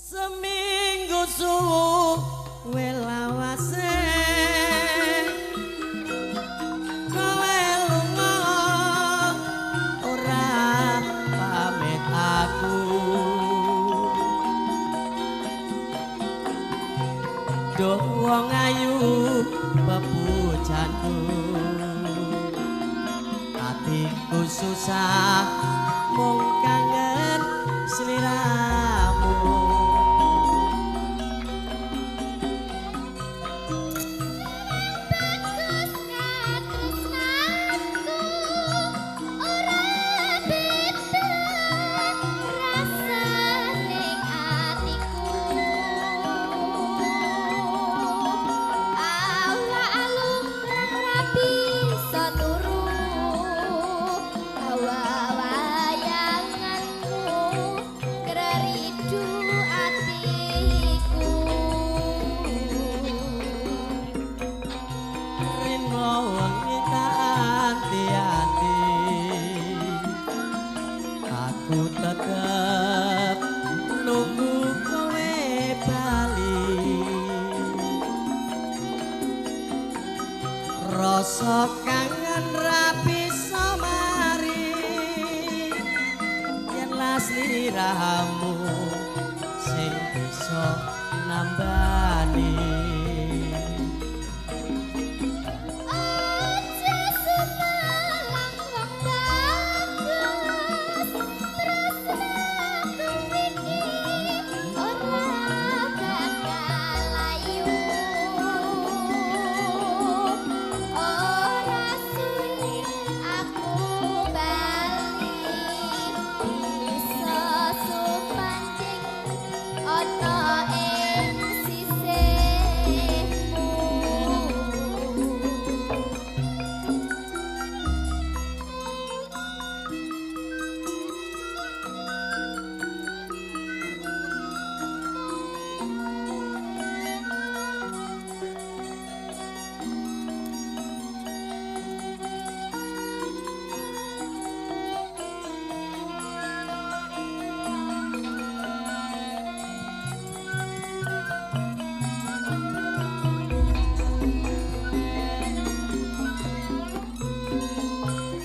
Seminggu suwe lawase kowe lunga ora pamit aku. Duh wong ayu pepujanku, atiku susah mung kangen sliramu. Bagus katresnanku ora beda rasane atiku. Awak lumrah ra bisa turu, awak wayanganmu kreridu atiku. Rino wengi tak anti-anti, aku tetep nunggu kowe bali. Rasa kangen ra bisa mari yen las liramu sing bisa nambani. Aja sumelang wong bagus, tresnaku iki ora bakal layu. Ora sulit aku bali, bisa sumanjing ana ing sisihmu.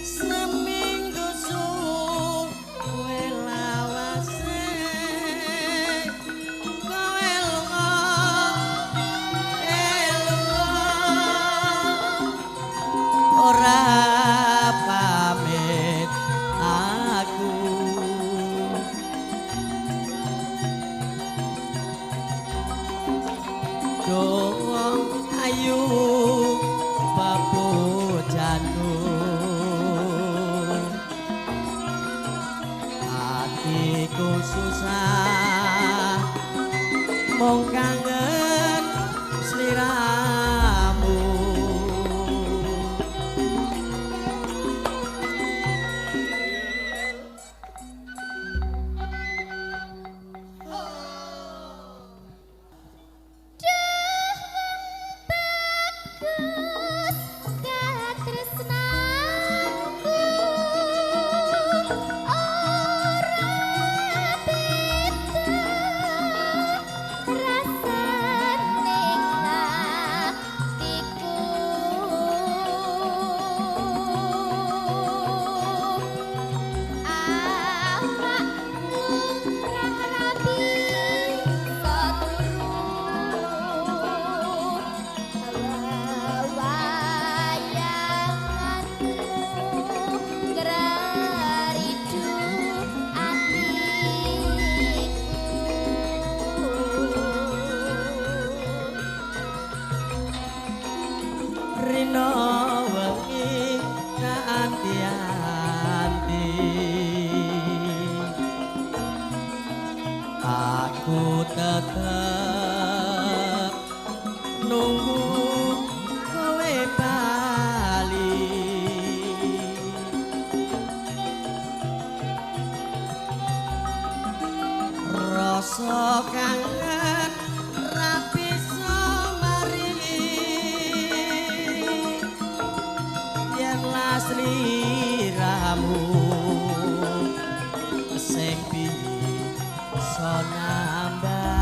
Seminggu suwe lawase kowe lunga, lunga ora pamit aku. Duh wong ayu pepujanku, atiku susah mung kangen sliramu. Duh wong bagus katresnanku ora beda rasane atiku. Awak lumrah ra bisa turu, wayanganmu kreridu atiku. Rino wengi tak anti-anti, aku tetep nunggu kowe bali. Rasa kangen ra bisa mari yen las liramu sing bisa Nambah.